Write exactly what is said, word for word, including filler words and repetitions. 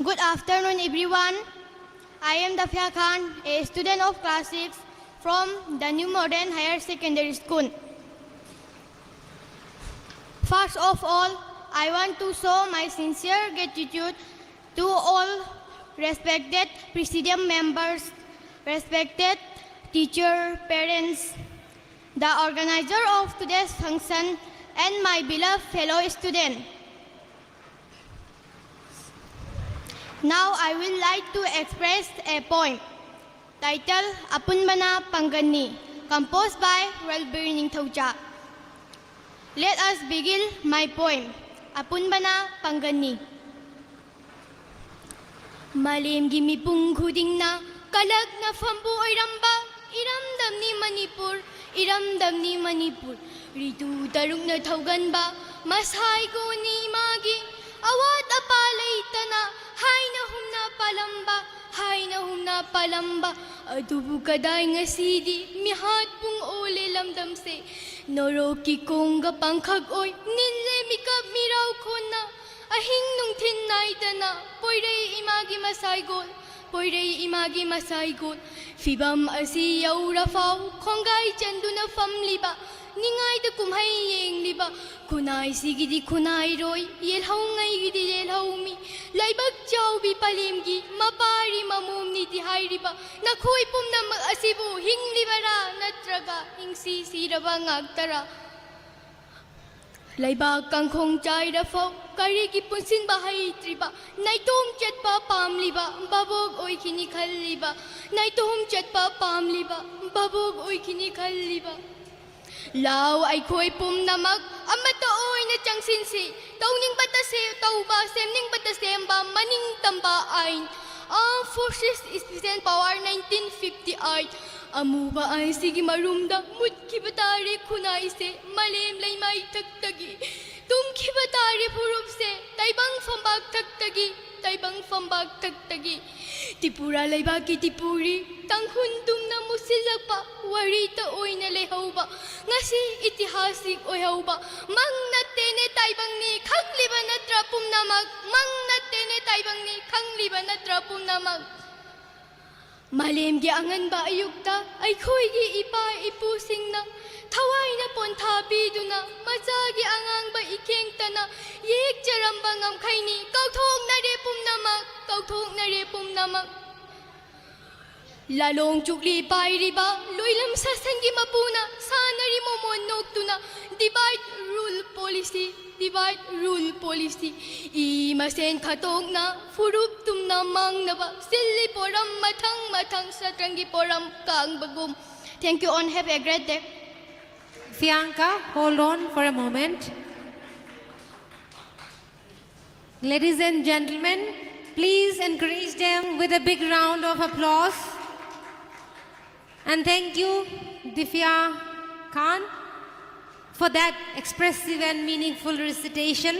Good afternoon, everyone. I am Dafia Khan, a student of class six from the New Modern Higher Secondary School. First of all, I want to show my sincere gratitude to all respected presidium members, respected teacher, parents, the organizer of today's function, and my beloved fellow student. Now I would like to express a poem titled Apunbana Panggani, composed by Ralbir Ningthoucha. Let us begin my poem, Apunbana Panggani. ꯃꯥꯂꯦꯝꯒꯤ ꯃꯤꯄꯨꯝ ꯈꯨꯗꯤꯡꯅ ꯀꯂꯛꯅꯐꯝꯕꯨ ꯑꯣꯏꯔꯝꯕ ꯏꯔꯝꯗꯝꯅꯤ ꯃꯅꯤꯄꯨꯔ, ꯏꯔꯝꯗꯝꯅꯤ ꯃꯅꯤꯄꯨꯔ꯫ ꯔꯤꯇꯨ ꯇꯔꯨꯛꯅ ꯊꯧꯒꯟꯕ ꯃꯁꯥꯏꯒꯣꯟꯅꯤ ꯏꯃꯥꯒꯤ꯫ ꯑꯋꯥꯠ ꯑꯄꯥ ꯂꯩꯇꯅ ꯍꯥꯏꯅ ꯍꯨꯝꯅ ꯄꯥꯜꯂꯝꯕ, ꯍꯥꯏꯅ ꯍꯨꯝꯅ ꯄꯥꯜꯂꯝꯕ꯫ ꯑꯗꯨꯕꯨ ꯀꯗꯥꯏ ꯉꯁꯤꯗꯤ ꯃꯤꯍꯥꯠ ꯄꯨꯡ ꯑꯣꯜꯂꯦ ꯂꯝꯗꯝꯁꯦ꯫ ꯅꯣꯔꯣꯛꯀꯤ ꯀꯣꯡꯒ ꯄꯥꯡꯈꯛ ꯑꯣꯏ ꯅꯤꯜꯂꯦ ꯃꯤꯀꯞ ꯃꯤꯔꯥꯎ ꯈꯣꯟꯅ꯫ ꯑꯍꯤꯡ ꯅꯨꯡꯊꯤꯜ ꯅꯥꯏꯗꯅ ꯄꯣꯏꯔꯩ ꯏꯃꯥꯒꯤ ꯃꯁꯥꯏꯒꯣꯜ, ꯄꯣꯏꯔꯩ ꯏꯃꯥꯒꯤ ꯃꯁꯥꯏꯒꯣꯜ꯫ ꯐꯤꯕꯝ ꯑꯁꯤ ꯌꯧꯔꯐꯥꯎ ꯈꯣꯡꯒꯥꯏ ꯆꯟꯗꯨꯅ ꯐꯝꯂꯤꯕ, ꯅꯤꯡꯉꯥꯏꯗ ꯀꯨꯝꯍꯩ ꯌꯦꯡꯂꯤꯕ, ꯈꯨꯟꯅꯥꯏꯁꯤꯒꯤꯗꯤ ꯈꯨꯟꯅꯥꯏꯔꯣꯏ, ꯌꯦꯜꯍꯧꯉꯩꯒꯤꯗꯤ ꯌꯦꯜꯍꯧꯃꯤ, ꯂꯥꯏꯕꯛ ꯆꯥꯎꯕꯤ ꯄꯂꯦꯝꯒꯤ ꯃꯄꯥꯔꯤ ꯃꯃꯣꯝꯅꯤꯗꯤ ꯍꯥꯏꯔꯤꯕ ꯅꯈꯣꯏ ꯄꯨꯝꯅꯃꯛ ꯑꯁꯤꯕꯨ ꯍꯤꯡꯂꯤꯕꯔꯥ ꯅꯠꯇ꯭ꯔꯒ ꯍꯤꯡꯁꯤ ꯁꯤꯔꯕ ꯉꯥꯛꯇꯔꯥ? ꯂꯩꯕꯥꯛ ꯀꯥꯡꯈꯣꯡ ꯆꯥꯏꯔꯐꯥꯎ ꯀꯔꯤꯒꯤ ꯄꯨꯟꯁꯤꯟꯕ ꯍꯩꯇ꯭ꯔꯤꯕ, ꯅꯥꯏꯇꯣꯝ ꯆꯠꯄ ꯄꯥꯝꯂꯤꯕ ꯚꯥꯕꯣꯛ ꯑꯣꯏꯈꯤꯅꯤ ꯈꯜꯂꯤꯕ, ꯅꯥꯏꯇꯣꯝ ꯆꯠꯄ ꯄꯥꯝꯂꯤꯕ ꯚꯥꯕꯣꯛ ꯑꯣꯏꯈꯤꯅꯤ ꯈꯜꯂꯤꯕ꯫ ꯂꯥꯎ ꯑꯩꯈꯣꯏ ꯄꯨꯝꯅꯃꯛ ꯑꯃꯠꯇ ꯑꯣꯏꯅ ꯆꯪꯁꯤꯟꯁꯤ꯫ ꯇꯧꯅꯤꯡꯕꯇ ꯁꯦ-, ꯇꯧꯕ, ꯁꯦꯝꯅꯤꯡꯕꯇ ꯁꯦꯝꯕ, ꯃꯅꯤꯡ ꯇꯝꯕ ꯑꯥꯏꯟ꯫ Armed Forces Special Power nineteen fifty-eight꯫ ꯑꯃꯨꯕ ꯑꯥꯏꯟꯁꯤꯒꯤ ꯃꯔꯨꯝꯗ ꯃꯨꯠꯈꯤꯕ ꯇꯥꯔꯦ ꯈꯨꯟꯅꯥꯏꯁꯦ ꯃꯥꯂꯦꯝ ꯂꯩꯃꯥꯏ ꯊꯛꯇꯒꯤ꯫ ꯇꯨꯝꯈꯤꯕ ꯇꯥꯔꯦ ꯐꯨꯔꯨꯞꯁꯦ ꯇꯥꯏꯕꯪ ꯐꯝꯕꯥꯛ ꯊꯛꯇꯒꯤ, ꯇꯥꯏꯕꯪ ꯐꯝꯕꯥꯛ ꯊꯛꯇꯒꯤ꯫ ꯇ꯭ꯔꯤꯄꯨꯔꯥ ꯂꯩꯕꯥꯛꯀꯤ ꯇ꯭ꯔꯤꯄꯨꯔꯤ ꯇꯥꯡꯈꯨꯜ ꯇꯨꯝꯅ ꯃꯨꯁꯤꯜꯂꯛꯄ ꯋꯥꯔꯤꯇ ꯑꯣꯏꯅ ꯂꯩꯍꯧꯕ꯫ ꯉꯁꯤ ꯏꯇꯤꯍꯥꯁꯤꯛ ꯑꯣꯏꯍꯧꯕ꯫ ꯃꯪ ꯅꯠꯇꯦꯅꯦ ꯇꯥꯏꯕꯪꯅꯤ ꯈꯪꯂꯤꯕ ꯅꯠꯇ꯭ꯔ ꯄꯨꯝꯅꯃꯛ? ꯃꯪ ꯅꯠꯇꯦꯅꯦ ꯇꯥꯏꯕꯪꯅꯤ ꯈꯪꯂꯤꯕ ꯅꯠꯇ꯭ꯔ ꯄꯨꯝꯅꯃꯛ? ꯃꯥꯂꯦꯝꯒꯤ ꯑꯉꯟꯕ ꯑꯌꯨꯛꯇ ꯑꯩꯈꯣꯏꯒꯤ ꯏꯄꯥ ꯏꯄꯨꯁꯤꯡꯅ ꯊꯋꯥꯏꯅ ꯄꯣꯟꯊꯥ ꯄꯤꯗꯨꯅ ꯃꯆꯥꯒꯤ ꯑꯉꯥꯡꯕ ꯏꯈꯦꯡꯇꯅ ꯌꯦꯛꯆꯔꯝꯕ ꯉꯝꯈꯩꯅꯤ꯫ ꯀꯥꯎꯊꯣꯛꯅꯔꯦ ꯄꯨꯝꯅꯃꯛ, ꯀꯥꯎꯊꯣꯛꯅꯔꯦ ꯄꯨꯝꯅꯃꯛ꯫ ꯂꯥꯂꯣꯡ ꯆꯨꯛꯂꯤ ꯄꯥꯏꯔꯤꯕ ꯂꯣꯏꯂꯝ ꯁꯥꯁꯟꯒꯤ ꯃꯄꯨꯅ ꯁꯥꯟꯅꯔꯤ ꯃꯣꯃꯣꯟ ꯅꯣꯛꯇꯨꯅ, divide rule policy, divide rule policy꯫ E ꯃꯁꯦꯟ ꯈꯠꯇꯣꯛꯅ ꯐꯨꯔꯨꯞ ꯇꯨꯝꯅ ꯃꯥꯡꯅꯕ ꯁꯤꯜꯂꯤ ꯄꯣꯔꯝ ꯃꯊꯪ ꯃꯊꯪ ꯁꯇ꯭ꯔꯪꯒꯤ ꯄꯣꯔꯝ ꯀꯥꯡꯕꯒꯨꯝ꯫ Thank you and have a great day. Fianca, hold on for a moment. Ladies and gentlemen, please encourage them with a big round of applause. And thank you, Difya Khan, for that expressive and meaningful recitation.